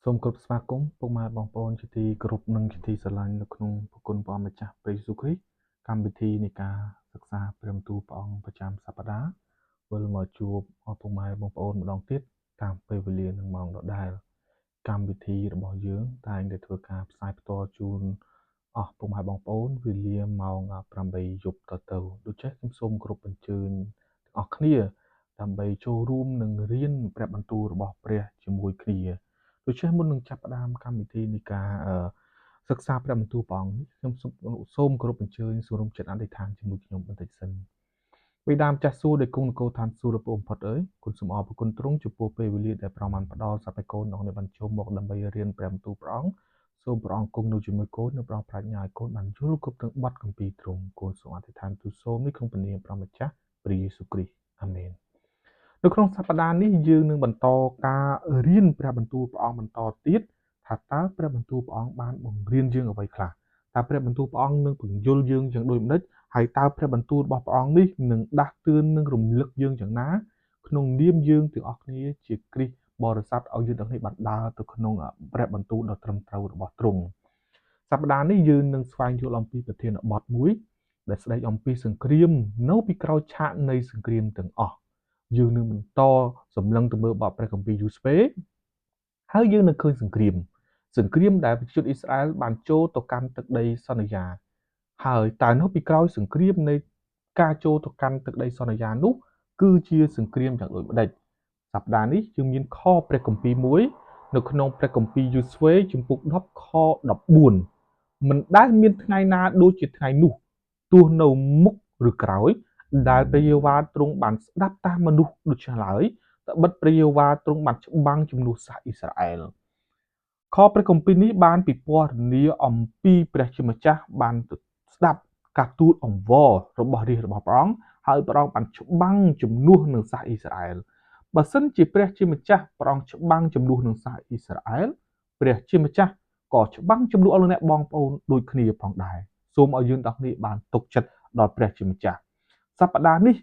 សូមគោរពស្វាគមន៍ពុកម៉ែបងប្អូនជាទីគោរពនិងជាទីស្រឡាញ់នៅក្នុងព្រះគុណព្រះអម្ចាស់ព្រះយេស៊ូវគ្រីស្ទកម្មវិធីនៃការសិក្សាព្រះបន្ទូលព្រះអង្គប្រចាំសប្តាហ៍វិលមកជួបអស់ពុកម៉ែបងប្អូនម្ដងទៀតតាមពេលវេលានិងម៉ោងដដែលកម្មវិធីរបស់យើងតែងតែធ្វើការផ្សាយផ្ទាល់ជូនអស់ពុកម៉ែបងប្អូនវេលាម៉ោង8យប់តទៅដូច្នេះខ្ញុំសូមគោរពអញ្ជើញទាំងអស់គ្នាដើម្បីចូលរួមនិងរៀនព្រះបន្ទូលរបស់ព្រះជាមួយគ្នាដូច្នេះមុននឹងចាប់ផ្ដើមកម្មវិធីនៃការសិក្សាព្រះបន្ទូលព្រះអង្គនេះខ្ញុំសូមគោរពអញ្ជើញសូមចិត្តអធិដ្ឋានជាមួយខ្ញុំបន្តិចសិនបិតាម្ចាស់សួគ៌ដែលគង់នគរឋានសួគ៌ដ៏បំផុតអើយគុណសូមអរព្រគុណទ្រង់ចំពោះពេលវេលាដែលព្រះអង្គបានផ្ដល់សម្រាប់កូនដល់អ្នកបានចូលមកដើម្បីរៀនព្រះបន្ទូលព្រះអង្គសូមព្រះអង្គគង់នៅជាមួយកូននិងព្រះអង្គប្រាជ្ញាឲ្យកូនបានយល់គ្រប់ទាំងបទគម្ពីរទ្រង់កូនសូមអធិដ្ឋានទូលសូមនេះក្នុងព្រះនាមព្រះម្ចាស់ព្រះយេស៊ូវគ្រីស្ទអាមែននៅក្នុងសប្តាហ៍នេះយើងនឹងបន្តការរៀនព្រះបន្ទូលព្រះអង្គបន្តទៀតថាតើព្រះបន្ទូលព្រះអង្គបានបង្រៀនយើងអ្វីខ្លះតើព្រះបន្ទូលព្រះអង្គនឹងពន្យល់យើងយ៉ាងដូចម្តេចហើយតើព្រះបន្ទូលរបស់ព្រះអង្គនេះនឹងដាស់តឿននិងរំលឹកយើងយ៉ាងណាក្នុងនាមយើងទាំងអស់គ្នាជាគ្រីស្ទបរិស័ទឲ្យយើងទាំងនេះបានដើរទៅក្នុងព្រះបន្ទូលដ៏ត្រឹមត្រូវរបស់ទ្រង់សប្តាហ៍នេះយើងនឹងស្វែងយល់អំពីប្រធានបទមួយដែលស្ដីអំពីសង្គ្រាមនៅពីក្រោយឆាកនៃសង្គ្រាមទាំងអស់យើងនឹងបន្តសម្លឹងទៅមើលបទព្រះគម្ពីរយូស្វេហើយយើងនឹងឃើញសង្គ្រាមដែលប្រជាជនអ៊ីស្រាអែលបានចូលទៅកាន់ទឹកដីសន្យាហើយតើនៅពីក្រោយសង្គ្រាមនៃការចូលទៅកាន់ទឹកដីសន្យានោះគឺជាសង្គ្រាមយ៉ាងដូចម្តេចសប្តាហ៍នេះយើងមានខព្រះគម្ពីរមួយនៅក្នុងព្រះគម្ពីរយូស្វេជំពូក10ខ14មិនដែលមានថ្ងៃណាដូចជាថ្ងៃនោះទោះនៅមុខឬក្រោយដែលព្រះយេហូវ៉ាទ្រង់បានស្ដាប់តាមមនុស្សដូច្នេះឡើយត្បិតព្រះយេហូវ៉ាទ្រង់បានច្បាំងជំនួសសាសអ៊ីស្រាអែលខព្រះគម្ពីរនេះបានពិពណ៌នាអំពីព្រះជាម្ចាស់បានស្ដាប់ការទូលអង្វររបស់រាស្ត្ររបស់ព្រះអង្គហើយព្រះអង្គបានច្បាំងជំនួសនឹងសាសអ៊ីស្រាអែលបើសិនជាព្រះជាម្ចាស់ព្រះអង្គច្បាំងជំនួសនឹងសាសអ៊ីស្រាអែលព្រះជាម្ចាស់ក៏ច្បាំងជំនួសអស់លោកអ្នកបងប្អូនដូចគ្នាផងដែរសូមឲ្យយើងទាំងគ្នាបានទុកចិត្តដល់ព្រះជាម្ចាស់សប្តាហ៍នេះ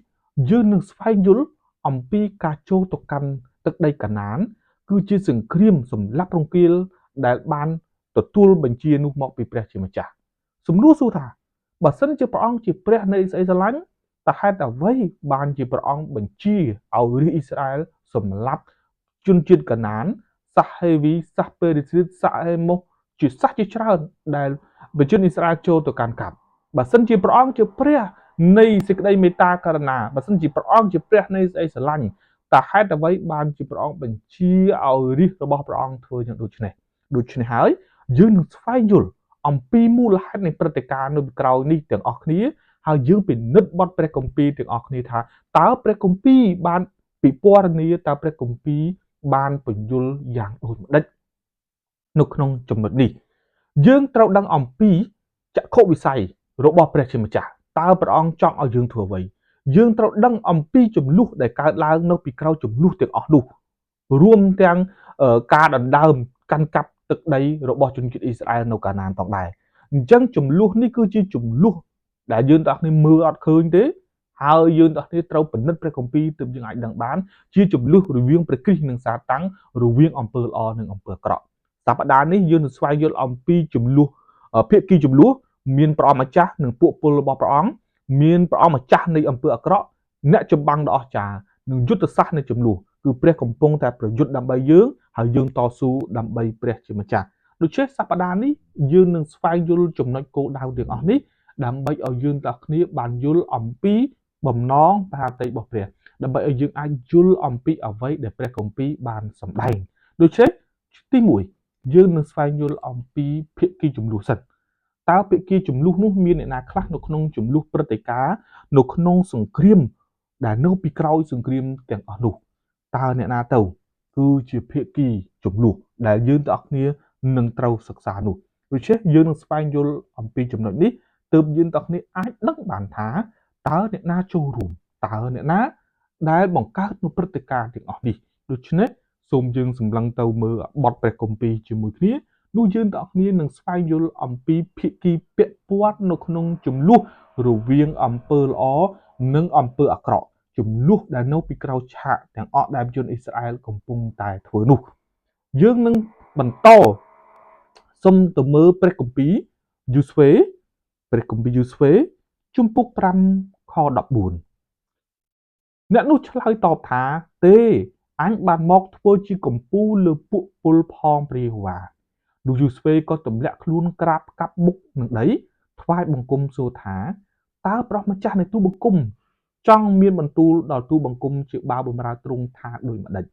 យើងនឹងស្វែងយល់អំពីការចូលទៅកាន់ទឹកដីកាណានគឺជាសង្គ្រាមសម្លាប់រង្គាលដែលបានទទួលបញ្ជានោះមកពីព្រះជាម្ចាស់សំណួរសួរថាបើសិនជាព្រះអង្គជាព្រះនៃស្អីស្រឡាញ់តើហេតុអ្វីបានជាព្រះអង្គបញ្ជាឲ្យរាស្ត្រអ៊ីស្រាអែលសម្លាប់ជនជាតិកាណានសាសហេវីសាសពេរិស៊ីតសាសហេម៉ូសជាសាសជាច្រើនដែលប្រជាជនអ៊ីស្រាអែលចូលទៅកាន់កាប់បើសិនជាព្រះអង្គជាព្រះនៃសេចក្តីមេត្តាករុណាបើសិនជាព្រះអង្គជាព្រះនៃសេចក្តីស្រឡាញ់តើហេតុអ្វីបានជាព្រះអង្គបញ្ជាឲ្យរាស្ត្ររបស់ព្រះអង្គធ្វើយ៉ាងដូចនេះដូច្នេះហើយយើងនឹងស្វែងយល់អំពីមូលហេតុនៃព្រឹត្តិការណ៍នៅក្រោយនេះទាំងអស់គ្នាហើយយើងពិនិត្យបទព្រះគម្ពីរទាំងអស់គ្នាថាតើព្រះគម្ពីរបានពិពណ៌នាតើព្រះគម្ពីរបានពន្យល់យ៉ាងដូចម្តេចនៅក្នុងចំណុចនេះយើងត្រូវដឹងអំពីចក្ខុវិស័យរបស់ព្រះជាម្ចាស់តើព្រះអង្គចង់ឲ្យយើងធ្វើអ្វីយើងត្រូវដឹងអំពីចំនួនដែលកើតឡើងនៅពីក្រោយចំនួនទាំងអស់នោះរួមទាំងការដណ្ដើមកាន់កាប់ទឹកដីរបស់ជនជាតិអ៊ីស្រាអែលនៅកាណានផងដែរអញ្ចឹងចំនួននេះគឺជាចំនួនដែលយើងទាំងអស់គ្នាមើលអត់ឃើញទេហើយយើងទាំងអស់គ្នាត្រូវពិនិត្យព្រះគម្ពីរទើបយើងអាចដឹងបានជាចំនួនរវាងព្រះគ្រីស្ទនិងសាតាំងរវាងអំពើល្អនិងអំពើអាក្រក់សប្តាហ៍នេះយើងនឹងស្វែងយល់អំពីចំនួនភាគីចំនួនមានព្រះអង្គម្ចាស់និងពួកពលរបស់ព្រះអង្គមានព្រះអង្គម្ចាស់នៃអំពើអាក្រក់អ្នកចម្បាំងដ៏អស្ចារ្យនិងយុទ្ធសាស្ត្រនៃចំនួនគឺព្រះកំពុងតែប្រយុទ្ធដើម្បីយើងហើយយើងតស៊ូដើម្បីព្រះជាម្ចាស់ដូច្នេះសប្តាហ៍នេះយើងនឹងស្វែងយល់ចំណុចគោលដៅទាំងអស់នេះដើម្បីឲ្យយើងទាំងគ្នាបានយល់អំពីបំណងព្រះហឫទ័យរបស់ព្រះដើម្បីឲ្យយើងអាចយល់អំពីអ្វីដែលព្រះគម្ពីរបានសម្ដែងដូច្នេះទី1យើងនឹងស្វែងយល់អំពីភាគីចំនួនសិនតើភាគីចំនួននោះមានអ្នកណាខ្លះនៅក្នុងចំនួនព្រឹត្តិការណ៍នៅក្នុងសង្គ្រាមដែលនៅពីក្រោយសង្គ្រាមទាំងអស់នោះតើអ្នកណាទៅគឺជាភាគីចំនួនដែលយើងទាំងអស់គ្នានឹងត្រូវសិក្សានោះដូច្នេះយើងនឹងស្វែងយល់អំពីចំណុចនេះទើបយើងទាំងអស់គ្នាអាចដឹងបានថាតើអ្នកណាចូលរួមតើអ្នកណាដែលបង្កើតនូវព្រឹត្តិការណ៍ទាំងអស់នេះដូច្នេះសូមយើងសម្លឹងទៅមើលបទព្រះគម្ពីរជាមួយគ្នានោះយើងទាំងអស់គ្នានឹងស្វែងយល់អំពីភាគីពាក់ព័ន្ធនៅក្នុងចំនួនរវាងអំពើល្អនិងអំពើអាក្រក់ចំនួនដែលនៅពីក្រោយឆាកទាំងអស់ដែលជនអ៊ីស្រាអែលកំពុងតែធ្វើនោះយើងនឹង បន្តសូមទៅមើលព្រះគម្ពីរយូស្វេព្រះគម្ពីរយូស្វេជំពូក5ខ14អ្នកនោះឆ្លើយតបថាទេអញបានមកធ្វើជាកម្ពូលលើពួកពលផងព្រះយេហូវ៉ានោះយូស្វេក៏ទម្លាក់ខ្លួនក្រាបកាប់មុខនឹងដីថ្វាយបង្គំសួរថាតើព្រះម្ចាស់នៃទូបង្គំចង់មានបន្ទូលដល់ទូបង្គំជាបាវបម្រើទ្រង់ថាដូចម្ដេច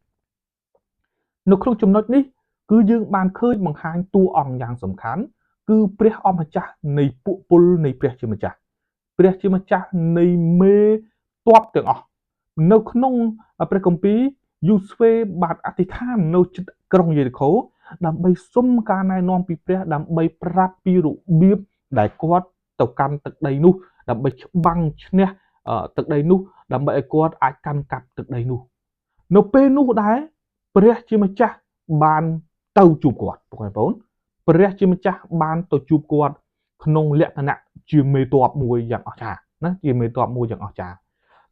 នៅក្នុងចំណុចនេះគឺយើងបានឃើញបង្ហាញតួអង្គយ៉ាងសំខាន់គឺព្រះអម្ចាស់នៃពួកពលនៃព្រះជាម្ចាស់ព្រះជាម្ចាស់នៃមេទ័ពទាំងអស់នៅក្នុងព្រះគម្ពីរយូស្វេបានអធិដ្ឋាននៅជិតក្រុងយេរីកូដើម្បីសុំការណែនាំពីព្រះដើម្បីប្រាប់ពីរបៀបដែលគាត់ទៅកាន់ទឹកដីនោះដើម្បីច្បាំងឈ្នះទឹកដីនោះដើម្បីឲ្យគាត់អាចកាន់កាប់ទឹកដីនោះនៅពេលនោះដែរព្រះជាម្ចាស់បានទៅជួបគាត់បងប្អូនព្រះជាម្ចាស់បានទៅជួបគាត់ក្នុងលក្ខណៈជាមេទ័ពមួយយ៉ាងអស្ចារ្យណាជាមេទ័ពមួយយ៉ាងអស្ចារ្យ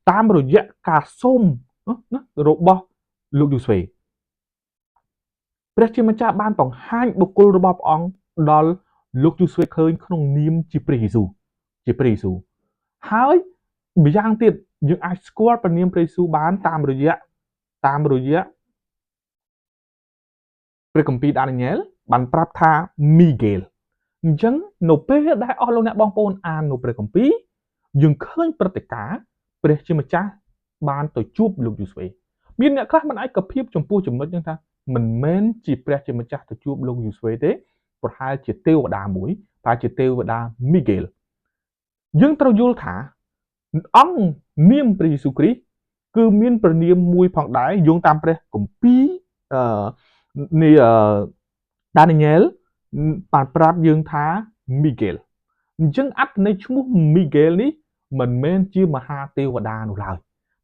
តាមរយៈការសុំណារបស់លោកយូស្វេព្រះជាម្ចាស់បានបង្ហាញបុគ្គលរបស់ព្រះអង្គដល់លោកយូស្វេឃើញក្នុងនាមជាព្រះយេស៊ូវជាព្រះយេស៊ូវហើយម្យ៉ាងទៀតយើងអាចស្គាល់ព្រះនាមព្រះយេស៊ូវបានតាមរយៈព្រះគម្ពីរដានីយ៉ែលបានប្រាប់ថាមីហ្គេលអញ្ចឹងនៅពេលដែលអស់លោកអ្នកបងប្អូនអាននៅព្រះគម្ពីរយើងឃើញព្រឹត្តិការណ៍ព្រះជាម្ចាស់បានទៅជួបលោកយូស្វេមានអ្នកខ្លះមិនអាចកភាពចំពោះចំណុចហ្នឹងថាមិនមែនជាព្រះជាម្ចាស់ទៅជួបលោកយូស្វេទេប្រហែលជាទេវតាមួយប្រហែលជាទេវតាមីហ្គេលយើងត្រូវយល់ថាអង្គនាមព្រះយេស៊ូវគ្រីស្ទគឺមានព្រះនាមមួយផងដែរយោងតាមព្រះគម្ពីរនៃដានីយ៉ែលបានប្រាប់យើងថាមីហ្គេលអញ្ចឹងអត្ថន័យឈ្មោះមីហ្គេលនេះមិនមែនជាមហាទេវតានោះឡើយ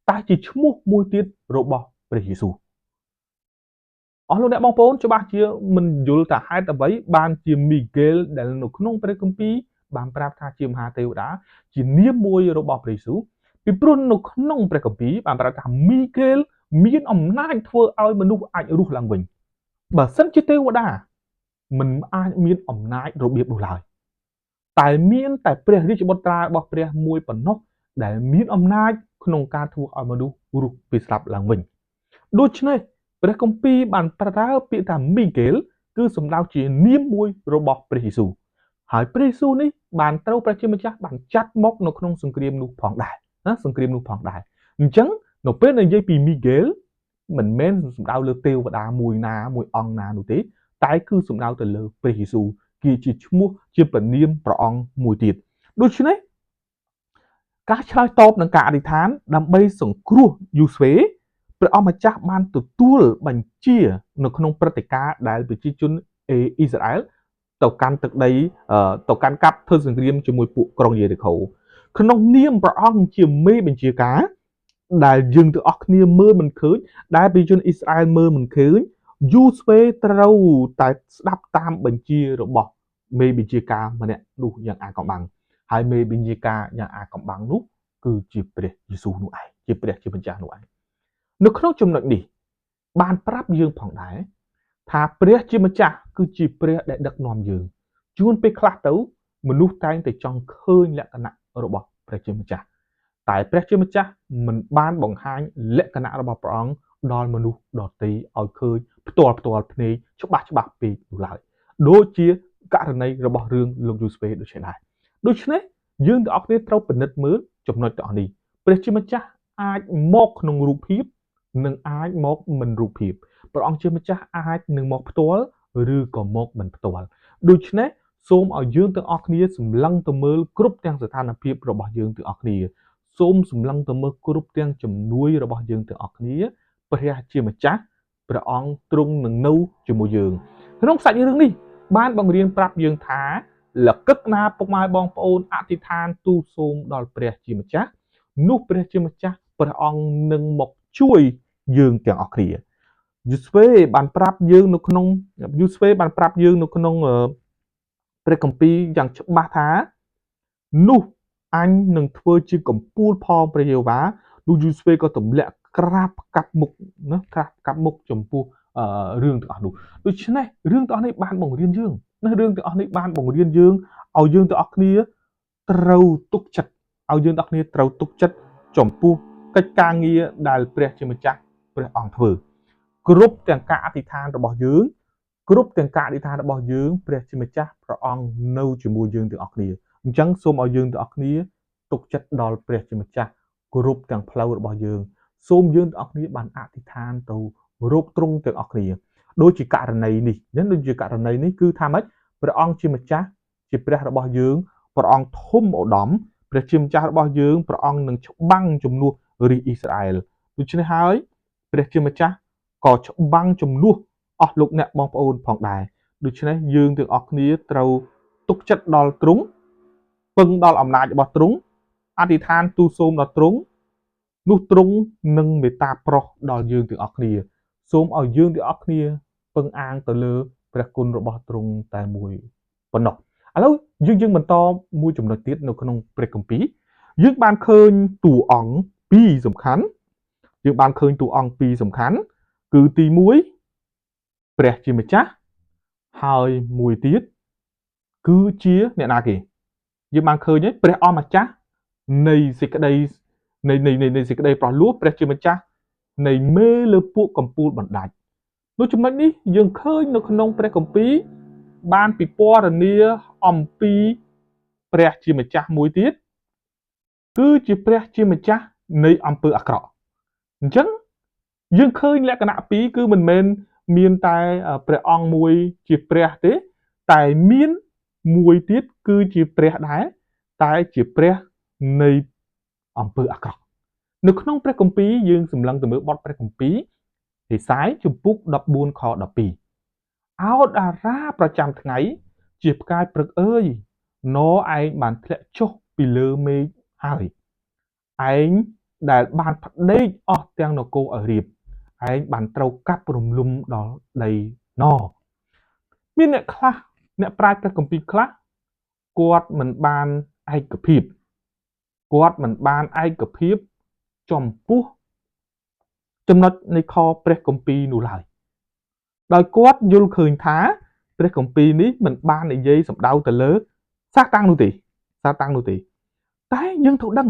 តែជាឈ្មោះមួយទៀតរបស់ព្រះយេស៊ូវអស់លោកអ្នកបងប្អូនច្បាស់ជាមិនយល់ថាហេតុអ្វីបានជាមីហ្គេលដែលនៅក្នុងព្រះគម្ពីរបានប្រាប់ថាជាមហាទេវតាជានាមមួយរបស់ព្រះយេស៊ូវពីព្រោះនៅក្នុងព្រះគម្ពីរបានប្រាប់ថាមីហ្គេលមានអំណាចធ្វើឲ្យមនុស្សអាចរស់ឡើងវិញបើសិនជាទេវតាមិនអាចមានអំណាចរបៀបនោះឡើយតែមានតែព្រះរាជបុត្រារបស់ព្រះមួយប៉ុណ្ណោះដែលមានអំណាចក្នុងការធ្វើឲ្យមនុស្សរស់ពីស្លាប់ឡើងវិញដូច្នេះព្រះគម្ពីរបានប្រើពាក្យថាមីហ្គេលគឺសំដៅជានាមមួយរបស់ព្រះយេស៊ូវហើយព្រះយេស៊ូវនេះបានត្រូវព្រះជាម្ចាស់បានចាត់មកនៅក្នុងសង្គ្រាមនោះផងដែរណាសង្គ្រាមនោះផងដែរអញ្ចឹងនៅពេលនិយាយពីមីហ្គេលមិនមែនសំដៅលើទេវតាមួយណាមួយអង្គណានោះទេតែគឺសំដៅទៅលើព្រះយេស៊ូវគឺជាឈ្មោះជាព្រះនាមព្រះអង្គមួយទៀតដូច្នេះការឆ្លើយតបនឹងការអធិដ្ឋានដើម្បីសង្គ្រោះយូស្វេព្រះអង្គម្ចាស់បានទទួលបញ្ជានៅក្នុងព្រឹត្តិការណ៍ដែលប្រជាជនអ៊ីស្រាអែលទៅកាន់ទឹកដីទៅកាន់កាប់ធ្វើសង្គ្រាមជាមួយពួកក្រុងយេរីកូក្នុងនាមព្រះអង្គជាមេបញ្ជាការដែលយើងទាំងអស់គ្នាមើលមិនឃើញដែលប្រជាជនអ៊ីស្រាអែលមើលមិនឃើញយូស្វេត្រូវតែស្ដាប់តាមបញ្ជារបស់មេបញ្ជាការម្នាក់នោះយ៉ាងអាកំបាំងហើយមេបញ្ជាការយ៉ាងអាកំបាំងនោះគឺជាព្រះយេស៊ូវនោះឯងជាព្រះជាម្ចាស់នោះឯងនៅក្នុងចំណុចនេះបានប្រាប់យើងផងដែរថាព្រះជាម្ចាស់គឺជាព្រះដែលដឹកនាំយើងជួនពេលខ្លះទៅមនុស្សតែងតែចង់ឃើញលក្ខណៈរបស់ព្រះជាម្ចាស់តែព្រះជាម្ចាស់មិនបានបង្ហាញលក្ខណៈរបស់ព្រះអង្គដល់មនុស្សដទៃឲ្យឃើញផ្ទាល់ភ្នែកច្បាស់ពេកនោះឡើយដូចជាករណីរបស់រឿងលោកយូស្វេដូចនេះដែរដូច្នេះយើងទាំងអស់គ្នាត្រូវពិនិត្យមើលចំណុចទាំងអស់នេះព្រះជាម្ចាស់អាចមកក្នុងរូបភាពនិងអាចមកមិនរូបភាពព្រះអង្គជាម្ចាស់អាចនឹងមកផ្ទាល់ឬក៏មកមិនផ្ទាល់ដូច្នេះសូមឲ្យយើងទាំងអស់គ្នាសម្លឹងទៅមើលគ្រប់ទាំងស្ថានភាពរបស់យើងទាំងអស់គ្នាសូមសម្លឹងទៅមើលគ្រប់ទាំងជំនួយរបស់យើងទាំងអស់គ្នាព្រះជាម្ចាស់ព្រះអង្គទ្រង់នឹងនៅជាមួយយើងក្នុងសាច់រឿងនេះបានបង្រៀនប្រាប់យើងថាលកឹកណាពុកម៉ែបងប្អូនអធិដ្ឋានទូលសូមដល់ព្រះជាម្ចាស់នោះព្រះជាម្ចាស់ព្រះអង្គនឹងមកជួយយើងទាំងអស់គ្នាយូស្វេបានប្រាប់យើងនៅក្នុងយូស្វេបានប្រាប់យើងនៅក្នុងព្រះគម្ពីរយ៉ាងច្បាស់ថានោះអញនឹងធ្វើជាកំពូលផងព្រះយេហូវ៉ានោះយូស្វេក៏ទម្លាក់ក្រាបកាប់មុខណាក្រាបកាប់មុខចំពោះ រឿងទាំងអស់នោះដូច្នេះរឿងទាំងអស់នេះបានបង្រៀនយើងណារឿងទាំងអស់នេះបានបង្រៀនយើងឲ្យយើងទាំងអស់គ្នាត្រូវទុកចិត្តឲ្យយើងទាំងអស់គ្នាត្រូវទុកចិត្តចំពោះកិច្ចការងារដែលព្រះជាម្ចាស់ព្រះអង្គធ្វើគ្រប់ទាំងការអធិដ្ឋានរបស់យើងគ្រប់ទាំងការអធិដ្ឋានរបស់យើងព្រះជាម្ចាស់ព្រះអង្គនៅជាមួយយើងទាំងអស់គ្នាអញ្ចឹងសូមឲ្យយើងទាំងអស់គ្នាទុកចិត្តដល់ព្រះជាម្ចាស់គ្រប់ទាំងផ្លូវរបស់យើងសូមយើងទាំងអស់គ្នាបានអធិដ្ឋានទៅរកទ្រង់ទាំងអស់គ្នាដូចជាករណីនេះណាដូចជាករណីនេះគឺថាម៉េចព្រះអង្គជាម្ចាស់ជាព្រះរបស់យើងព្រះអង្គធំឧត្តមព្រះជាម្ចាស់របស់យើងព្រះអង្គនឹងច្បាំងជំនួសរាជអ៊ីស្រាអែលដូច្នេះហើយព្រះជាម្ចាស់ក៏ច្បាំងជំនួសអស់លោកអ្នកបងប្អូនផងដែរដូច្នេះយើងទាំងអស់គ្នាត្រូវទុកចិត្តដល់ទ្រង់ពឹងដល់អំណាចរបស់ទ្រង់អធិដ្ឋានទូលសូមដល់ទ្រង់នោះទ្រង់នឹងមេត្តាប្រោសដល់យើងទាំងអស់គ្នាសូមឲ្យយើងទាំងអស់គ្នាពឹងអាងទៅលើព្រះគុណរបស់ទ្រង់តែមួយប៉ុណ្ណោះឥឡូវយើងបន្តមួយចំណុចទៀតនៅក្នុងព្រះគម្ពីរយើងបានឃើញតួអង្គពីរសំខាន់យើងបានឃើញតួអង្គពីរសំខាន់គឺទី1ព្រះជាម្ចាស់ហើយមួយទៀតគឺជាអ្នកណាគេយើងបានឃើញហើយព្រះអម្ចាស់នៃសេចក្តីនៃនៃនៃសេចក្តីប្រោះលោះព្រះជាម្ចាស់នៃមេលើពួកកំពូលបណ្ដាច់នោះចំណុចនេះយើងឃើញនៅក្នុងព្រះគម្ពីរបានពិពណ៌នាអំពីព្រះជាម្ចាស់មួយទៀតគឺជាព្រះជាម្ចាស់នៃអំពើអាក្រក់អញ្ចឹងយើងឃើញលក្ខណៈពីរគឺមិនមែនមានតែព្រះអង្គមួយជាព្រះទេតែមានមួយទៀតគឺជាព្រះដែរតែជាព្រះនៃអំពើអាក្រក់នៅក្នុងព្រះគម្ពីរយើងសម្លឹងទៅមើលបទព្រះគម្ពីរហេសាយជំពូក14ខ12អោតារាប្រចាំថ្ងៃជាផ្កាយព្រឹកអើយណឯងបានធ្លាក់ចុះពីលើមេឃហើយឯងដែលបានផ្ដេកអស់ទាំងនគរឲ្យរៀបឯងបានត្រូវកាប់រំលំដល់ដីណមានអ្នកខ្លះអ្នកប្រាជ្ញព្រះគម្ពីរខ្លះគាត់មិនបានឯកភាពគាត់មិនបានឯកភាពចំពោះចំណុចនៃខព្រះគម្ពីរនោះឡើយដោយគាត់យល់ឃើញថាព្រះគម្ពីរនេះមិនបាននិយាយសម្ដៅទៅលើសាតាំងនោះទេសាតាំងនោះទេតែយើងត្រូវដឹង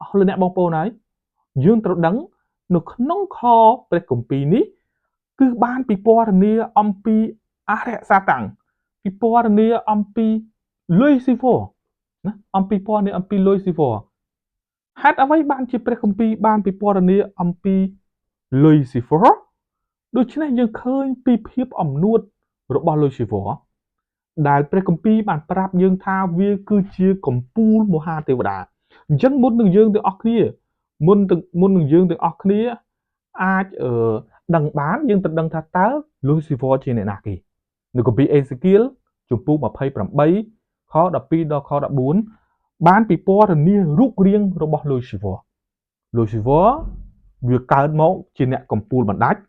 អស់លោកអ្នកបងប្អូនហើយយើងត្រូវដឹងនៅក្នុងខព្រះគម្ពីរនេះគឺបានពិពណ៌នាអំពីអរិយសាតាំងពិពណ៌នាអំពីលុយស៊ីហ្វរណាអំពីពណ៌នាអំពីលុយស៊ីហ្វរហេតុអ្វីបានជាព្រះគម្ពីរបានពិពណ៌នាអំពីលុយស៊ីហ្វរដូច្នេះយើងឃើញពីភាពអំនួតរបស់លុយស៊ីហ្វរដែលព្រះគម្ពីរបានប្រាប់យើងថាវាគឺជាកំពូលមហាទេវតាអញ្ចឹងមុននឹងយើងទាំងអស់គ្នាមុននឹងយើងទាំងអស់គ្នាអាចដឹងបានយើងត្រូវដឹងថាតើលូស៊ីហ្វរជាអ្នកណាគេនៅគម្ពីរអេសេគៀលជំពូក28ខ12ដល់ខ14បានពិពណ៌នារូបរាងរបស់លូស៊ីហ្វរលូស៊ីហ្វរវាកើតមកជាអ្នកកំពូលបណ្ដាច់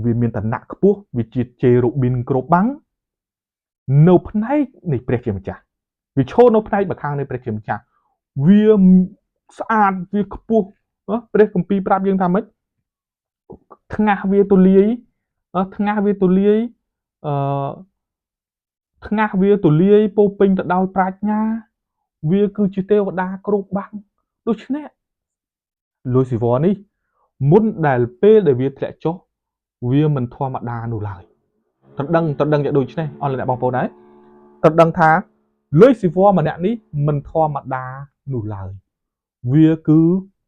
វាមានឋានៈខ្ពស់វាជាជេរូប៊ីនគ្របបាំងនៅផ្នែកនៃព្រះជាម្ចាស់វាឈរនៅផ្នែកម្ខាងនៃព្រះជាម្ចាស់វាស្អាតវាខ្ពស់ព្រះគម្ពីរប្រាប់យើងថាម៉េចថ្ងាសវាទូលាយថ្ងាសវាទូលាយថ្ងាសវាទូលាយពោពេញទៅដោយប្រាជ្ញាវាគឺជាទេវតាគ្របបាំងដូច្នេះលូស៊ីហ្វរនេះមុនដែលពេលដែលវាធ្លាក់ចុះវាមិនធម្មតានោះឡើយត្រូវដឹងយ៉ាងដូចនេះអស់លោកអ្នកបងប្អូនដែរត្រូវដឹងថាលុយស៊ីហ្វរម្នាក់នេះមិនធម្មតានោះឡើយវាគឺ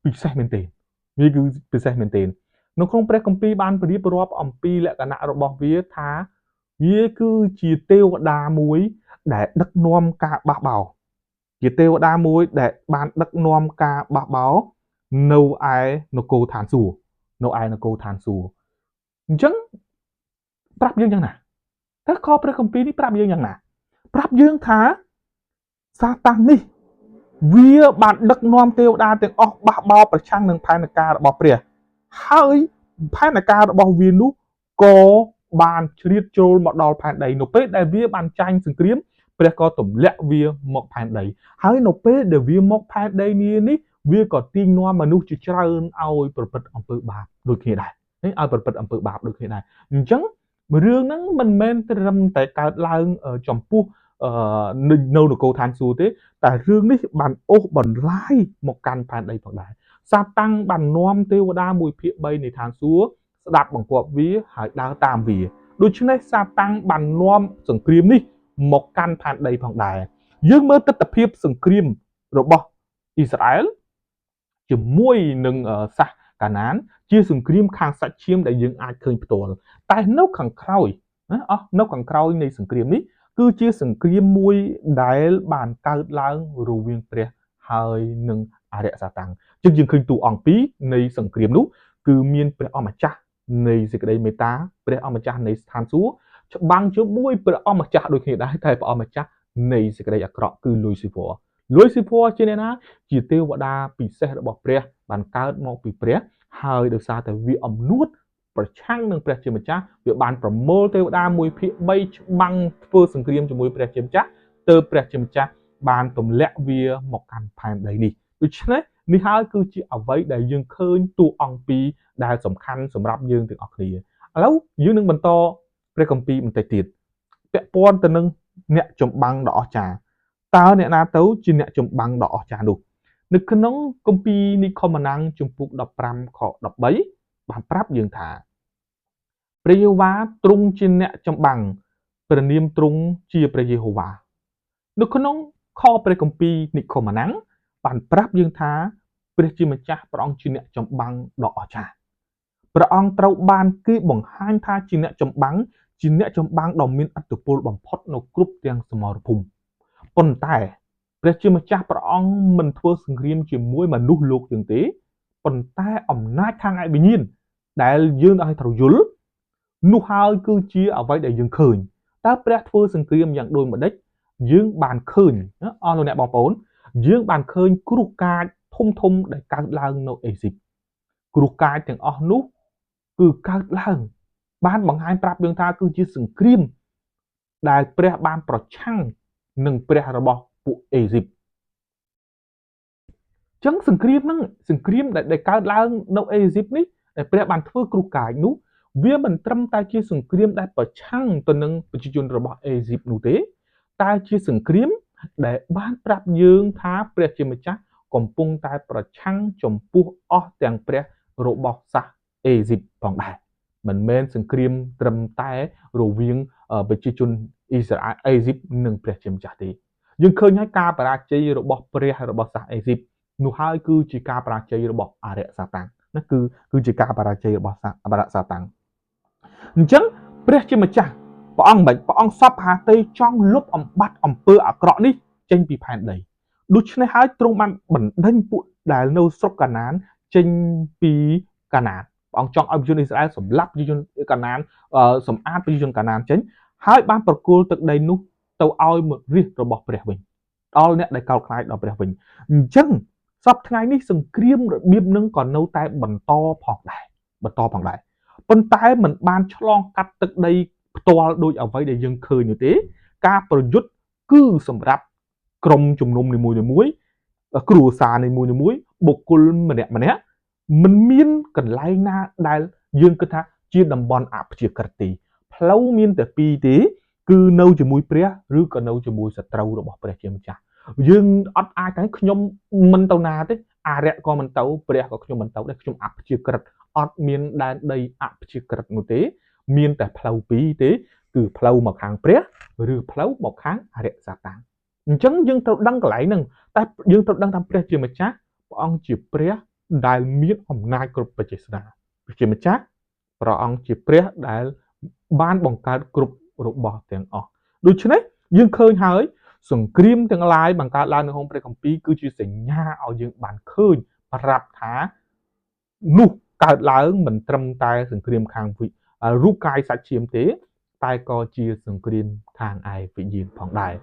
ពិសេសមែនទែនវាគឺពិសេសមែនទែននៅក្នុងព្រះគម្ពីរបានរៀបរាប់អំពីលក្ខណៈរបស់វាថាវាគឺជាទេវតាមួយដែលដឹកនាំការបះបោរជាទេវតាមួយដែលបានដឹកនាំការបះបោរនៅឯនគរឋានសួគ៌នៅឯនគរឋានសួគ៌អញ្ចឹងប្រាប់យើងយ៉ាងណាតើខព្រះគម្ពីរនេះប្រាប់យើងយ៉ាងណាប្រាប់យើងថាសាតាំងនេះវាបានដឹកនាំទេវតាទាំងអស់បះបោរប្រឆាំងនឹងផែនការរបស់ព្រះហើយផែនការរបស់វានោះក៏បានជ្រៀតចូលមកដល់ផែនដីនៅពេលដែលវាបានចាញ់សង្គ្រាមព្រះក៏ទម្លាក់វាមកផែនដីហើយនៅពេលដែលវាមកផែនដីនេះវាក៏ទាញនាំមនុស្សជាច្រើនឲ្យប្រព្រឹត្តអំពើបាបដូចគ្នាដែរ នេះឲ្យប្រព្រឹត្តអំពើបាបដូចគ្នាដែរអញ្ចឹងរឿងហ្នឹងមិនមែនត្រឹមតែកើតឡើងចំពោះនៅនគរឋានសួគ៌ទេតែរឿងនេះបានអូសបន្លាយមកកាន់ផែនដីផងដែរសាតាំងបាននាំទេវតា1/3នៃឋានសួគ៌ស្ដាប់បង្គាប់វាហើយដើរតាមវាដូច្នេះសាតាំងបាននាំសង្គ្រាមនេះមកកាន់ផែនដីផងដែរយើងមើលទិដ្ឋភាពសង្គ្រាមរបស់អ៊ីស្រាអែលជាមួយនឹងសាសកាណានជាសង្គ្រាមខាងសាច់ឈាមដែលយើងអាចឃើញផ្ទាល់តែនៅខាងក្រោយណាអស់នៅខាងក្រោយនៃសង្គ្រាមនេះគឺជាសង្គ្រាមមួយដែលបានកើតឡើងរវាងព្រះហើយនិងអរិយសាតាំងជាងយើងឃើញតួអង្គពីរនៃសង្គ្រាមនោះគឺមានព្រះអម្ចាស់នៃសេចក្តីមេត្តាព្រះអម្ចាស់នៃស្ថានសួគ៌ច្បាំងជាមួយព្រះអម្ចាស់ដូចគ្នាដែរតែព្រះអម្ចាស់នៃសេចក្តីអាក្រក់គឺលូស៊ីហ្វរលូស៊ីហ្វរជាអ្នកណាជាទេវតាពិសេសរបស់ព្រះបានកើតមកពីព្រះហើយដោយសារតែវាអំនួតប្រឆាំងនឹងព្រះជាម្ចាស់វាបានប្រមូលទេវតា1/3ច្បាំងធ្វើសង្គ្រាមជាមួយព្រះជាម្ចាស់ទើបព្រះជាម្ចាស់បានទម្លាក់វាមកកាន់ផែនដីនេះដូច្នេះនេះហើយគឺជាអ្វីដែលយើងឃើញតួអង្គពីរដែលសំខាន់សម្រាប់យើងទាំងអស់គ្នាឥឡូវយើងនឹងបន្តព្រះគម្ពីរបន្តិចទៀតពាក់ព័ន្ធទៅនឹងអ្នកចម្បាំងដ៏អស្ចារ្យតើអ្នកណាទៅជាអ្នកចម្បាំងដ៏អស្ចារ្យនោះនៅក្នុងគម្ពីរនិខមណាំងជំពូក15ខ13បានប្រាប់យើងថាព្រះយេហូវ៉ាទ្រង់ជាអ្នកចម្បាំងព្រះនាមទ្រង់ជាព្រះយេហូវ៉ានៅក្នុងខព្រះគម្ពីរនិខមណាំងបានប្រាប់យើងថាព្រះជាម្ចាស់ព្រះអង្គជាអ្នកចម្បាំងដ៏អស្ចារ្យព្រះអង្គត្រូវបានគេបង្ហាញថាជាអ្នកចម្បាំងជាអ្នកចម្បាំងដ៏មានឥទ្ធិពលបំផុតនៅគ្រប់ទាំងសមរភូមិប៉ុន្តែព្រះជាម្ចាស់ព្រះអង្គមិនធ្វើសង្គ្រាមជាមួយមនុស្សលោកយើងទេប៉ុន្តែអំណាចខាងឯវិញ្ញាណដែលយើងឲ្យត្រូវយល់នោះហើយគឺជាអ្វីដែលយើងឃើញតើព្រះធ្វើសង្គ្រាមយ៉ាងដូចម្ដេចយើងបានឃើញអស់លោកអ្នកបងប្អូនយើងបានឃើញគ្រោះកាចធំធំដែលកើតឡើងនៅអេស៊ីបគ្រោះកាចទាំងអស់នោះគឺកើតឡើងបានបង្ហាញប្រាប់យើងថាគឺជាសង្គ្រាមដែលព្រះបានប្រឆាំងនឹងព្រះរបស់ពួកអេស៊ីបចឹងសង្គ្រាមហ្នឹងសង្គ្រាមដែលកើតឡើងនៅអេស៊ីបនេះដែលព្រះបានធ្វើគ្រោះកាចនោះវាមិនត្រឹមតែជាសង្គ្រាមដែលប្រឆាំងទៅនឹងប្រជាជនរបស់អេស៊ីបនោះទេតែជាសង្គ្រាមដែលបានប្រាប់យើងថាព្រះជាម្ចាស់កំពុងតែប្រឆាំងចំពោះអស់ទាំងព្រះរបស់សាសអេស៊ីបផងដែរមិនមែនសង្គ្រាមត្រឹមតែរវាងប្រជាជនអ៊ីស្រាអែលអេស៊ីបនិងព្រះជាម្ចាស់ទេយើងឃើញហើយការបរាជ័យរបស់ព្រះរបស់សាសអេស៊ីបនោះហើយគឺជាការបរាជ័យរបស់អរិយសាតាំងណាគឺជាការបរាជ័យរបស់អរិយសាតាំងអញ្ចឹងព្រះជាម្ចាស់ព្រះអង្គមិនព្រះអង្គសពហាទេចង់លុបអំបត្តិអំពើអាក្រក់នេះចេញពីផែនដីដូច្នេះហើយទ្រង់បានបណ្ដេញពួកដែលនៅស្រុកកាណានចេញពីកាណានព្រះអង្គចង់ឲ្យប្រជាជនអ៊ីស្រាអែលសម្លាប់ប្រជាជនកាណានសម្អាតប្រជាជនកាណានចេញហើយបានប្រគល់ទឹកដីនោះទៅឲ្យរាស្ត្ររបស់ព្រះវិញដល់អ្នកដែលកោតខ្លាចដល់ព្រះវិញអញ្ចឹងសប្តាហ៍ថ្ងៃនេះសង្គ្រាមរបៀបនឹងក៏នៅតែបន្តផងដែរប៉ុន្តែមិនបានឆ្លងកាត់ទឹកដីផ្ទាល់ដោយអ្វីដែលយើងឃើញនោះទេការប្រយុទ្ធគឺសម្រាប់ក្រុមជំនុំនីមួយៗគ្រួសារនីមួយៗបុគ្គលម្នាក់ៗមិនមានកន្លែងណាដែលយើងគិតថាជាតំបន់អព្យាក្រឹតទេផ្លូវមានតែពីរទេគឺនៅជាមួយព្រះឬក៏នៅជាមួយសត្រូវរបស់ព្រះជាម្ចាស់យើងអត់អាចតែខ្ញុំមិនទៅណាទេអរិយក៏មិនទៅព្រះក៏ខ្ញុំមិនទៅដែរខ្ញុំអព្យាក្រឹតអត់មានដែនដីអព្យាក្រឹតនោះទេមានតែផ្លូវពីរទេគឺផ្លូវមកខាងព្រះឬផ្លូវមកខាងអរិយសាតាំងអញ្ចឹងយើងត្រូវដឹងកន្លែងហ្នឹងតែយើងត្រូវដឹងថាព្រះជាម្ចាស់ព្រះអង្គជាព្រះដែលមានអំណាចគ្រប់បច្ចេស្តាព្រះជាម្ចាស់ព្រះអង្គជាព្រះដែលបានបង្កើតគ្រប់របស់ទាំងអស់ដូច្នេះយើងឃើញហើយសង្គ្រាមទាំងឡាយបង្កើតឡើងនៅក្នុងព្រះគម្ពីរគឺជាសញ្ញាឲ្យយើងបានឃើញប្រាប់ថានោះកើតឡើងមិនត្រឹមតែសង្គ្រាមខាងរូបកាយសាច់ឈាមទេតែក៏ជាសង្គ្រាមខាងឯវិញ្ញាណផងដែរ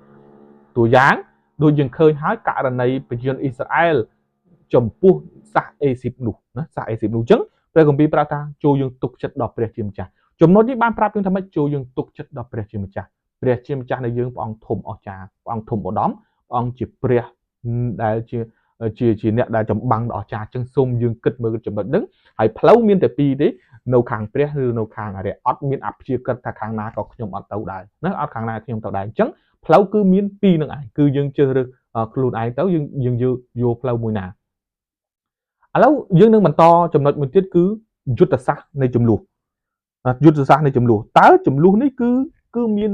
តួយ៉ាងដូចយើងឃើញហើយករណីប្រជាជនអ៊ីស្រាអែលចំពោះសាសអេស៊ីបនោះណាសាសអេស៊ីបនោះអញ្ចឹងព្រះគម្ពីរប្រាប់ថាចូលយើងទុកចិត្តដល់ព្រះជាម្ចាស់ចំណុចនេះបានប្រាប់យើងថាម៉េចចូលយើងទុកចិត្តដល់ព្រះជាម្ចាស់ព្រះជាម្ចាស់នៃយើងព្រះអង្គធំអស្ចារ្យព្រះអង្គធំឧត្តមព្រះអង្គជាព្រះដែលជា ជាអ្នកដែលចម្បាំងដ៏អស្ចារ្យអញ្ចឹងសូមយើងគិតមើលចំណុចហ្នឹងហើយផ្លូវមានតែពីរទេនៅខាងព្រះឬនៅខាងអរិយអត់មានអព្យាក្រឹតថាខាងណាក៏ខ្ញុំអត់ទៅដែរណាអត់ខាងណាខ្ញុំទៅដែរអញ្ចឹងផ្លូវគឺមានពីរនឹងឯងគឺយើងជ្រើសរើសខ្លួនឯងទៅយើងយកផ្លូវមួយណាឥឡូវយើងនឹងបន្តចំណុចមួយទៀតគឺយុទ្ធសាស្ត្រនៃចំនួនយុទ្ធសាស្ត្រនៃចំនួនតើចំនួននេះគឺមាន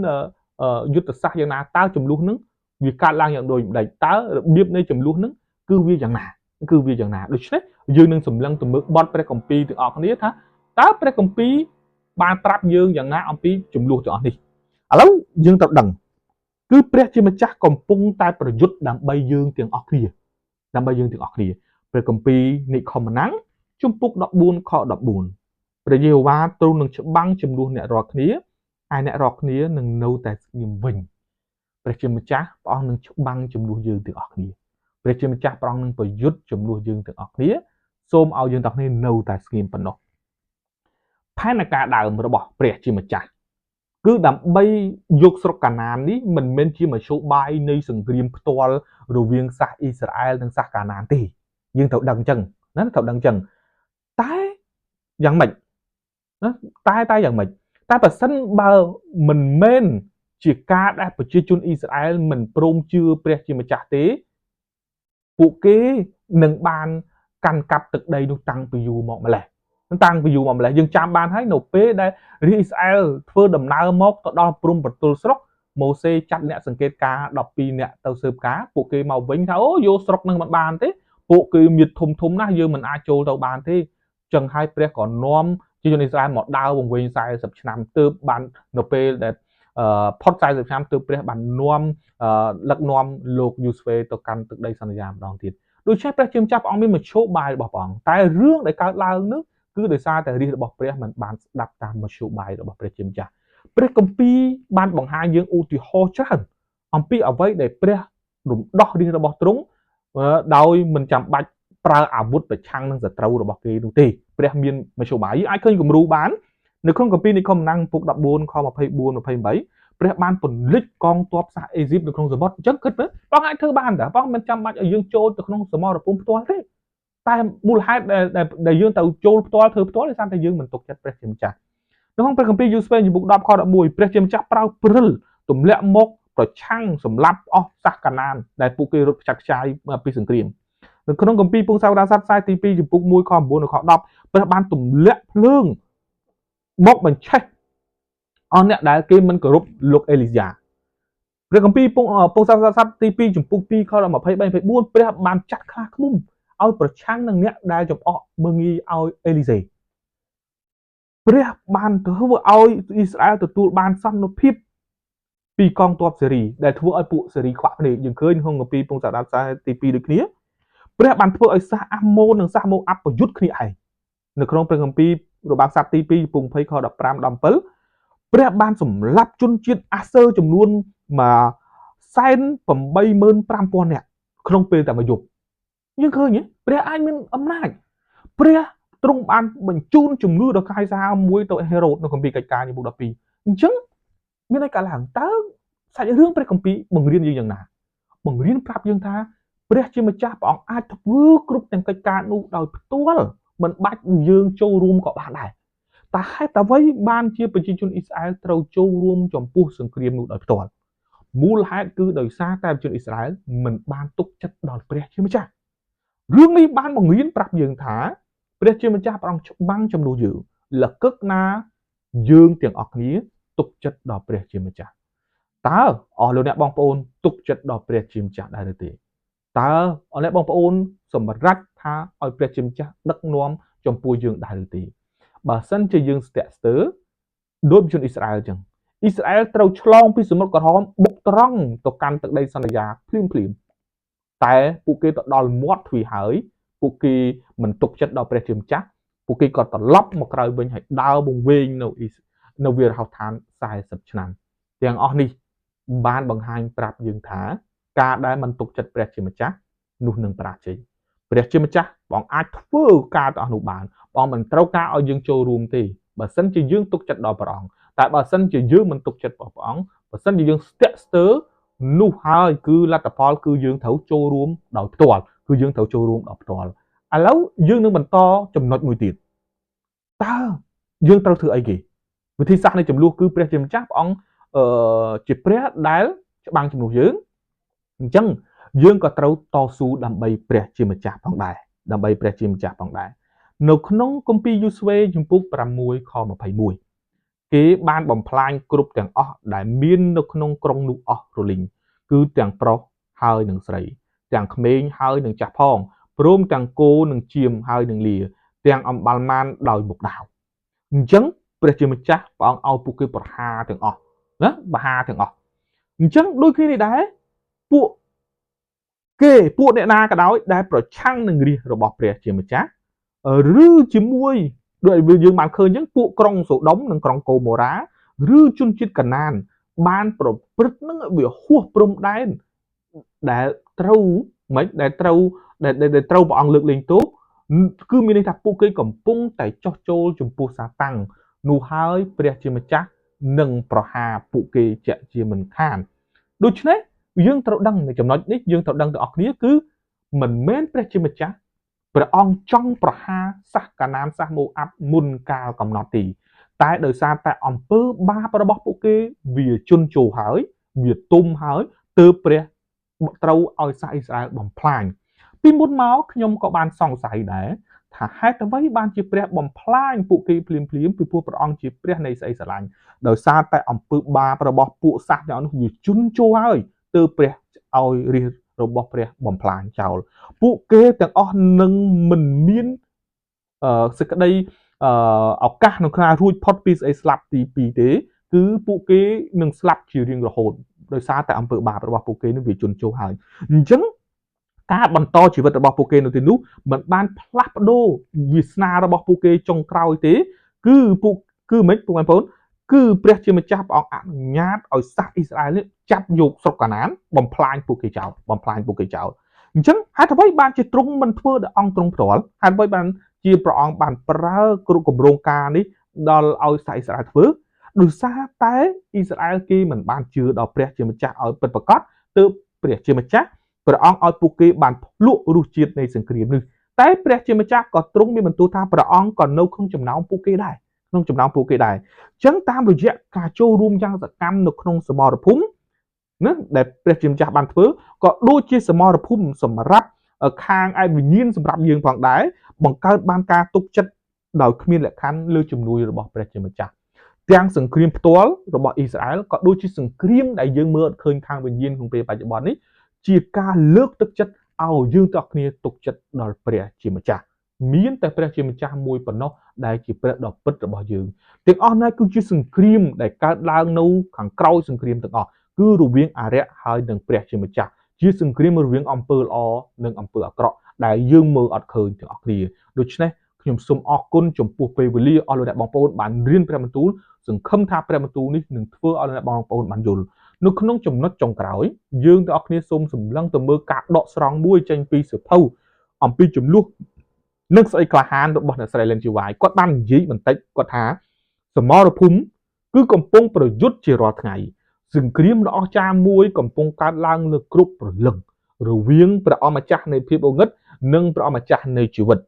យុទ្ធសាស្ត្រយ៉ាងណាតើចំនួននឹងវាកើតឡើងយ៉ាងដូចម្ដេចតើរបៀបនៃចំនួននឹងគឺវាយ៉ាងណាគឺវាយ៉ាងណាដូច្នេះយើងនឹងសម្លឹងទៅមើលបទព្រះគម្ពីរទាំងអស់គ្នាថាតើព្រះគម្ពីរបានប្រាប់យើងយ៉ាងណាអំពីចំនួនទាំងអស់នេះឥឡូវយើងត្រូវដឹងគឺព្រះជាម្ចាស់កំពុងតែប្រយុទ្ធដើម្បីយើងទាំងអស់គ្នាដើម្បីយើងទាំងអស់គ្នាព្រះគម្ពីរនិខមណាំងជំពូក14ខ14ព្រះយេហូវ៉ាទ្រង់នឹងច្បាំងចំនួនអ្នករាល់គ្នាឯអ្នករាល់គ្នានឹងនៅតែស្ងៀមវិញព្រះជាម្ចាស់ព្រះអង្គនឹងច្បាំងចំនួនយើងទាំងអស់គ្នាព្រះជាម្ចាស់ព្រះអង្គនឹងប្រយុទ្ធចំនួនយើងទាំងអស់គ្នាសូមឲ្យយើងទាំងគ្នានៅតែស្ងៀមប៉ុណ្ណោះផែនការដើមរបស់ព្រះជាម្ចាស់គឺដើម្បីយកស្រុកកាណាននេះមិនមែនជាមធ្យោបាយនៃសង្គ្រាមផ្ទាល់រវាងសាសអ៊ីស្រាអែលនិងសាសកាណានទេយើងត្រូវដឹងអញ្ចឹងណាត្រូវដឹងអញ្ចឹងតែយ៉ាងម៉េចណាតែយ៉ាងម៉េចតែបើសិនបើមិនមែនជាការដែលប្រជាជនអ៊ីស្រាអែលមិនព្រមជឿព្រះជាម្ចាស់ទេពួកគេនឹងបានកាន់កាប់ទឹកដីនោះតាំងពីយូរមកម្លេះតាំងពីយូរមកម្លេះយើងចាំបានហើយនៅពេលដែលរាជអ៊ីស្រាអែលធ្វើដំណើរមកទៅដល់ព្រំប្រទល់ស្រុកម៉ូសេចាត់អ្នកសង្កេតការ12នាក់ទៅស៊ើបការពួកគេមកវិញថាអូយកស្រុកនឹងមិនបានទេពួកគេមានធំធំណាស់យើងមិនអាចចូលទៅបានទេចឹងហើយព្រះក៏នាំជាជនអ៊ីស្រាអែលមកដើរវង្វេង40ឆ្នាំទើបបាននៅពេលដែលផុត40ឆ្នាំទើបព្រះបាននាំដឹកនាំលោកយូស្វេទៅកាន់ទឹកដីសន្យាម្ដងទៀតដូច្នេះព្រះជាម្ចាស់ព្រះអង្គមានមធ្យោបាយរបស់ព្រះអង្គតែរឿងដែលកើតឡើងនោះគឺដោយសារតែរាជរបស់ព្រះមិនបានស្ដាប់តាមមធ្យោបាយរបស់ព្រះជាម្ចាស់ព្រះគម្ពីរបានបង្ហាញយើងឧទាហរណ៍ច្រើនអំពីអ្វីដែលព្រះរំដោះរាជរបស់ទ្រង់ដោយមិនចាំបាច់ប្រើអាវុធប្រឆាំងនឹងសត្រូវរបស់គេនោះទេព្រះមានមធ្យោបាយយើងអាចឃើញគំរូបាននៅក្នុងគម្ពីរនិខមណាំងពុក14ខ24 28ព្រះបានពន្លិចកងទ័ពសាសអេស៊ីបនៅក្នុងសមុទ្រអញ្ចឹងគិតមើលបងអាចធ្វើបានតើបងមិនចាំបាច់ឲ្យយើងចូលទៅក្នុងសមរភូមិផ្ទាល់ទេតែមូលហេតុដែលយើងទៅចូលផ្ទាល់ធ្វើផ្ទាល់ដោយសារតែយើងមិនទុកចិត្តព្រះជាម្ចាស់នៅក្នុងព្រះគម្ពីរយូស្វេជំពូក10ខ11ព្រះជាម្ចាស់ប្រើព្រិលទម្លាក់មកប្រឆាំងសម្លាប់អស់សាសកាណានដែលពួកគេរត់ខ្ចាត់ខ្ចាយពីសង្គ្រាមនៅក្នុងគម្ពីរពងសាវតារស័ព្ទខ្សែទី2ជំពូក1ខ9និងខ10ព្រះបានទម្លាក់ភ្លើងមកបញ្ឆេះអស់អ្នកដែលគេមិនគោរពលោកអេលីយ៉ាព្រះគម្ពីរពងសាវតារស័ព្ទទី2ជំពូក2ខ23 24ព្រះបានចាត់ខ្លាឃ្មុំឲ្យប្រឆាំងនឹងអ្នកដែលចំអកមើងងាយឲ្យអេលីសេព្រះបានធ្វើឲ្យអ៊ីស្រាអែលទទួលបានសន្តិភាពពីកងទ័ពសេរីដែលធ្វើឲ្យពួកសេរីខ្វាក់ភ្នែកយើងឃើញក្នុងគម្ពីរពងសាវតារខ្សែទី2ដូចគ្នាព្រះបានធ្វើឲ្យសាសអាម៉ូននិងសាសម៉ូអាប់ប្រយុទ្ធគ្នាឯងនៅក្នុងព្រះគម្ពីររបាំសត្វទី2ជំពូក20ខ15ដល់7ព្រះបានសម្លាប់ជនជាតិអាសឺចំនួន 185,000នាក់ក្នុងពេលតែមួយយប់យើងឃើញទេព្រះអាចមានអំណាចព្រះទ្រង់បានបញ្ជូនជំងឺដ៏កាយសាហាវមួយទៅហេរ៉ូតនៅគម្ពីរកិច្ចការជំពូក12អញ្ចឹងមានអីកើតឡើងតើសាច់រឿងព្រះគម្ពីរបង្រៀនយើងយ៉ាងណាបង្រៀនប្រាប់យើងថាព្រះជាម្ចាស់ព្រះអង្គអាចធ្វើគ្រប់ទាំងកិច្ចការនោះដោយផ្ទាល់មិនបាច់យើងចូលរួមក៏បានដែរតែហេតុអ្វីបានជាប្រជាជនអ៊ីស្រាអែលត្រូវចូលរួមចំពោះសង្គ្រាមនោះដោយផ្ទាល់មូលហេតុគឺដោយសារតែប្រជាជនអ៊ីស្រាអែលមិនបានទុកចិត្តដល់ព្រះជាម្ចាស់រឿងនេះបានបង្រៀនប្រាប់យើងថាព្រះជាម្ចាស់ព្រះអង្គច្បាំងចំនួនយើងលកឹកណាយើងទាំងអស់គ្នាទុកចិត្តដល់ព្រះជាម្ចាស់តើអស់លោកអ្នកបងប្អូនទុកចិត្តដល់ព្រះជាម្ចាស់ដែរឬទេតើអស់អ្នកបងប្អូនសម្រេចថាឲ្យព្រះជាម្ចាស់ដឹកនាំចំពោះយើងដែរឬទេបើសិនជាយើងស្ទាក់ស្ទើរដូចជនអ៊ីស្រាអែលចឹងអ៊ីស្រាអែលត្រូវឆ្លងពីសមុទ្រក្រហមបុកត្រង់ទៅកាន់ទឹកដីសន្យាភ្លាមភ្លាមតែពួកគេទៅដល់មាត់ទ្វារហើយពួកគេមិនទុកចិត្តដល់ព្រះជាម្ចាស់ពួកគេក៏ត្រឡប់មកក្រោយវិញហើយដើរវង្វេងនៅវាលរហោឋាន40ឆ្នាំទាំងអស់នេះបានបង្ហាញប្រាប់យើងថាការដែលមិនទុកចិត្តព្រះជាម្ចាស់នោះនឹងបរាជ័យព្រះជាម្ចាស់បងអាចធ្វើការទាំងអស់នោះបានបងមិនត្រូវការឲ្យយើងចូលរួមទេបើសិនជាយើងទុកចិត្តដល់ព្រះអង្គតែបើសិនជាយើងមិនទុកចិត្តដល់ព្រះអង្គបើសិនជាយើងស្ទាក់ស្ទើរ នោះហើយគឺលទ្ធផលគឺយើងត្រូវចូលរួមដោយផ្ទាល់គឺយើងត្រូវចូលរួមដោយផ្ទាល់ឥឡូវយើងនឹងបន្តចំណុចមួយទៀតតើយើងត្រូវធ្វើអីគេវិធីសាស្ត្រនៃចំនួនគឺព្រះជាម្ចាស់ព្រះអង្គជាព្រះដែលច្បាំងជំនួសយើងអញ្ចឹងយើងក៏ត្រូវតស៊ូដើម្បីព្រះជាម្ចាស់ផងដែរដើម្បីព្រះជាម្ចាស់ផងដែរនៅក្នុងគម្ពីរយូស្វេជំពូក6ខ21គេបានបំផ្លាញគ្រប់ទាំងអស់ដែលមាននៅក្នុងក្រុងនោះអស់រលីងគឺទាំងប្រុសហើយនិងស្រីទាំងក្មេងហើយនិងចាស់ផងព្រមទាំងគោនិងចៀមហើយនិងលាទាំងអំបិលម៉ានដោយមុខដាវអញ្ចឹងព្រះជាម្ចាស់ព្រះអង្គឲ្យពួកគេប្រហារទាំងអស់ណាប្រហារទាំងអស់អញ្ចឹងដូចគ្នានេះដែរពួកគេពួកអ្នកណាក៏ដោយដែលប្រឆាំងនឹងរាជរបស់ព្រះជាម្ចាស់ឬជាមួយដូចយើងបានឃើញអញ្ចឹងពួកក្រុងសូដុំនិងក្រុងកូម៉ូរ៉ាឬជនជាតិកាណានបានប្រព្រឹត្តនឹងវាហួសព្រំដែនដែលត្រូវមិនដែលត្រូវដែលត្រូវព្រះអង្គលើកលែងទោសគឺមានន័យថាពួកគេកំពុងតែចោះចូលចំពោះសាតាំងនោះហើយព្រះជាម្ចាស់នឹងប្រហារពួកគេជាក់ជាមិនខានដូច្នេះយើងត្រូវដឹងនៅចំណុចនេះយើងត្រូវដឹងទាំងអស់គ្នាគឺមិនមែនព្រះជាម្ចាស់ព្រះអង្គចង់ប្រហារសាសកាណានសាសម៉ូអាប់មុនកាលកំណត់ទេតែដោយសារតែអំពើបាបរបស់ពួកគេវាជន់ជោហើយវាទុំហើយទើបព្រះត្រូវឲ្យសាសអ៊ីស្រាអែលបំផ្លាញពីមុនមកខ្ញុំក៏បានសង្ស័យដែរថាហេតុអ្វីបានជាព្រះបំផ្លាញពួកគេភ្លាមភ្លាមពីព្រោះព្រះអង្គជាព្រះនៃស្អីស្រឡាញ់ដោយសារតែអំពើបាបរបស់ពួកសាសទាំងនោះវាជន់ជោហើយទើបព្រះឲ្យរាជរបស់ព្រះបំផ្លាញចោលពួកគេទាំងអស់នឹងមិនមានសេចក្តីឱកាសក្នុងការរួចផុតពីស្អីស្លាប់ទី2ទេគឺពួកគេនឹងស្លាប់ជារៀងរហូតដោយសារតែអំពើបាបរបស់ពួកគេនឹងវាជន់ជោហើយអញ្ចឹងការបន្តជីវិតរបស់ពួកគេនៅទីនោះមិនបានផ្លាស់ប្ដូរវាសនារបស់ពួកគេចុងក្រោយទេគឺពួកគឺមិនពុកបងប្អូនគឺព្រះជាម្ចាស់ព្រះអង្គអនុញ្ញាតឲ្យសាសអ៊ីស្រាអែលនេះចាប់យកស្រុកកាណានបំផ្លាញពួកគេចោលបំផ្លាញពួកគេចោលអញ្ចឹងហេតុអ្វីបានជាទ្រង់មិនធ្វើដល់អង្គទ្រង់ផ្ទាល់ហេតុអ្វីបានជាព្រះអង្គបានប្រើគ្រប់គម្រោងការនេះដល់ឲ្យសាសអ៊ីស្រាអែលធ្វើដោយសារតែអ៊ីស្រាអែលគេមិនបានជឿដល់ព្រះជាម្ចាស់ឲ្យពិតប្រាកដទើបព្រះជាម្ចាស់ព្រះអង្គឲ្យពួកគេបានភ្លក់រសជាតិនៃសង្គ្រាមនេះតែព្រះជាម្ចាស់ក៏ទ្រង់មានបន្ទូលថាព្រះអង្គក៏នៅក្នុងចំណោមពួកគេដែរក្នុងចំណោមពួកគេដែរអញ្ចឹងតាមរយៈការចូលរួមយ៉ាងសកម្មនៅក្នុងសមរភូមិណាដែលព្រះជាម្ចាស់បានធ្វើក៏ដូចជាសមរភូមិសម្រាប់ខាងឯវិញ្ញាណសម្រាប់យើងផងដែរបង្កើតបានការទុកចិត្តដោយគ្មានលក្ខខណ្ឌលើជំនួយរបស់ព្រះជាម្ចាស់ទាំងសង្គ្រាមផ្ទាល់របស់អ៊ីស្រាអែលក៏ដូចជាសង្គ្រាមដែលយើងមើលអត់ឃើញខាងវិញ្ញាណក្នុងពេលបច្ចុប្បន្ននេះជាការលើកទឹកចិត្តឲ្យយើងទាំងអស់គ្នាទុកចិត្តដល់ព្រះជាម្ចាស់មានតែព្រះជាម្ចាស់មួយប៉ុណ្ណោះដែលជាព្រះដ៏ពិតរបស់យើងទាំងអស់នេះគឺជាសង្គ្រាមដែលកើតឡើងនៅខាងក្រោយសង្គ្រាមទាំងអស់គឺរវាងអរិយហើយនិងព្រះជាម្ចាស់ជាសង្គ្រាមរវាងអំពើល្អនិងអំពើអាក្រក់ដែលយើងមើលអត់ឃើញទាំងអស់គ្នាដូច្នេះខ្ញុំសូមអរគុណចំពោះពេលវេលាអស់លោកអ្នកបងប្អូនបានរៀនព្រះបន្ទូលសង្ឃឹមថាព្រះបន្ទូលនេះនឹងធ្វើឲ្យលោកអ្នកបងប្អូនបានយល់នៅក្នុងចំណុចចុងក្រោយយើងទាំងអស់គ្នាសូមសម្លឹងទៅមើលការដកស្រង់មួយចេញពីសៀវភៅអំពីចំនួននិងស្អីក្លាហានរបស់អ្នកស្រី Ellen G. White គាត់បាននិយាយបន្តិចគាត់ថាសមរភូមិគឺកំពុងប្រយុទ្ធជារាល់ថ្ងៃសង្គ្រាមដ៏អស្ចារ្យមួយកំពុងកើតឡើងលើគ្រប់ព្រលឹងរវាងព្រះអម្ចាស់នៃភាពងងឹតនិងព្រះអម្ចាស់នៃជីវិត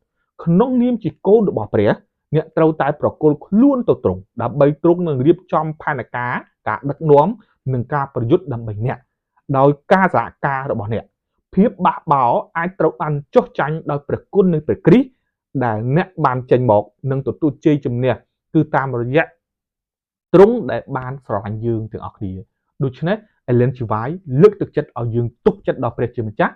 ក្នុងនាមជាកូនរបស់ព្រះអ្នកត្រូវតែប្រគល់ខ្លួនទៅទ្រង់ដើម្បីទ្រង់នឹងរៀបចំផែនការការដឹកនាំនិងការប្រយុទ្ធដើម្បីអ្នកដោយការសហការរបស់អ្នកភាពបះបោរអាចត្រូវបានចុះចាញ់ដោយព្រះគុណនៃព្រះគ្រីស្ទដែលអ្នកបានចេញមកនិងទទួលជ័យជំនះគឺតាមរយៈទ្រង់ដែលបានស្រឡាញ់យើងទាំងអស់គ្នាដូច្នេះ Ellen G. White លើកទឹកចិត្តឲ្យយើងទុកចិត្តដល់ព្រះជាម្ចាស់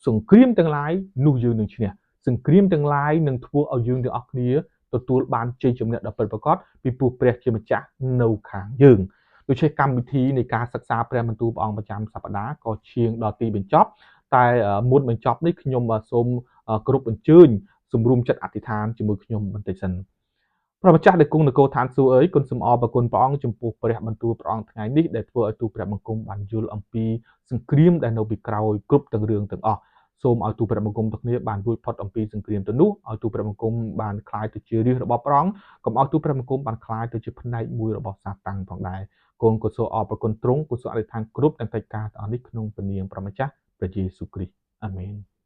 សង្គ្រាមទាំងឡាយនោះយើងនឹងឈ្នះសង្គ្រាមទាំងឡាយនឹងធ្វើឲ្យយើងទាំងអស់គ្នាទទួលបានជ័យជំនះដ៏ពិតប្រាកដពីព្រោះព្រះជាម្ចាស់នៅខាងយើងដូច្នេះកម្មវិធីនៃការសិក្សាព្រះបន្ទូលព្រះអង្គប្រចាំសប្តាហ៍ក៏ឈានដល់ទីបញ្ចប់តែមុនបញ្ចប់នេះខ្ញុំសូមគោរពអញ្ជើញសម្រួមចិត្តអធិដ្ឋានជាមួយខ្ញុំបន្តិចសិនព្រះម្ចាស់ដែលគង់នគរឋានសួគ៌អើយគុណសូមអរព្រគុណព្រះអង្គចំពោះព្រះបន្ទូលព្រះអង្គថ្ងៃនេះដែលធ្វើឲ្យទូព្រះបង្គំបានយល់អំពីសង្គ្រាមដែលនៅពីក្រោយគ្រប់ទាំងរឿងទាំងអស់សូមឲ្យទូព្រះបង្គំទាំងគ្នាបានរួចផុតអំពីសង្គ្រាមទៅនោះឲ្យទូព្រះបង្គំបានក្លាយទៅជារាជរបស់ព្រះអង្គកុំឲ្យទូព្រះបង្គំបានក្លាយទៅជាផ្នែកមួយរបស់សាតាំងផងដែរ កូនក៏សូមអរព្រគុណទ្រង់កូនសូមអធិដ្ឋានគ្រប់ទាំងកិច្ចការទាំងអស់នេះក្នុងព្រះនាមព្រះម្ចាស់ព្រះយេស៊ូវគ្រីស្ទអាមែន។